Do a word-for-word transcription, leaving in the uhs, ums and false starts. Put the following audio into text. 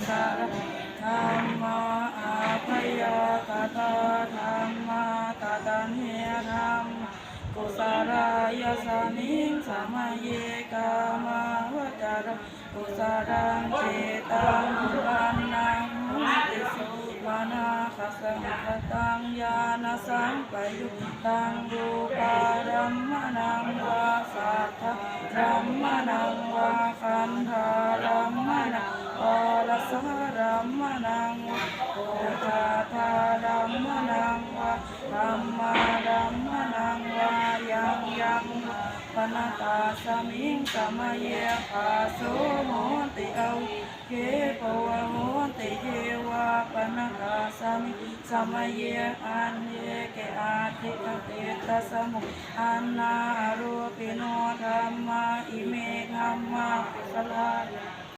dhammā abyākatā dhammā, tathāgate dhammā kusalā. Yasmiṃ samaye kāmāvacaraṃ kusalaṃ cittaṃ uppannaṃ hoti somanassasahagataṃ ñāṇasampayuttaṃ rūpārammaṇaṃ vā saddārammaṇaṃ vā gandhārammaṇaṃ vā rasārammaṇaṃ vā phoṭṭhabbārammaṇaṃ vā dhammārammaṇaṃ vā yaṃ yaṃ vā pāṇattasmiṃ samaye phasso hoti, āguṃ khepo vā hoti. Ye vā pāṇattasmiṃ samaye aññe ke atthi atthi tasmiṃ ṭhāne arūpino dhammā, ime dhammā kusalā.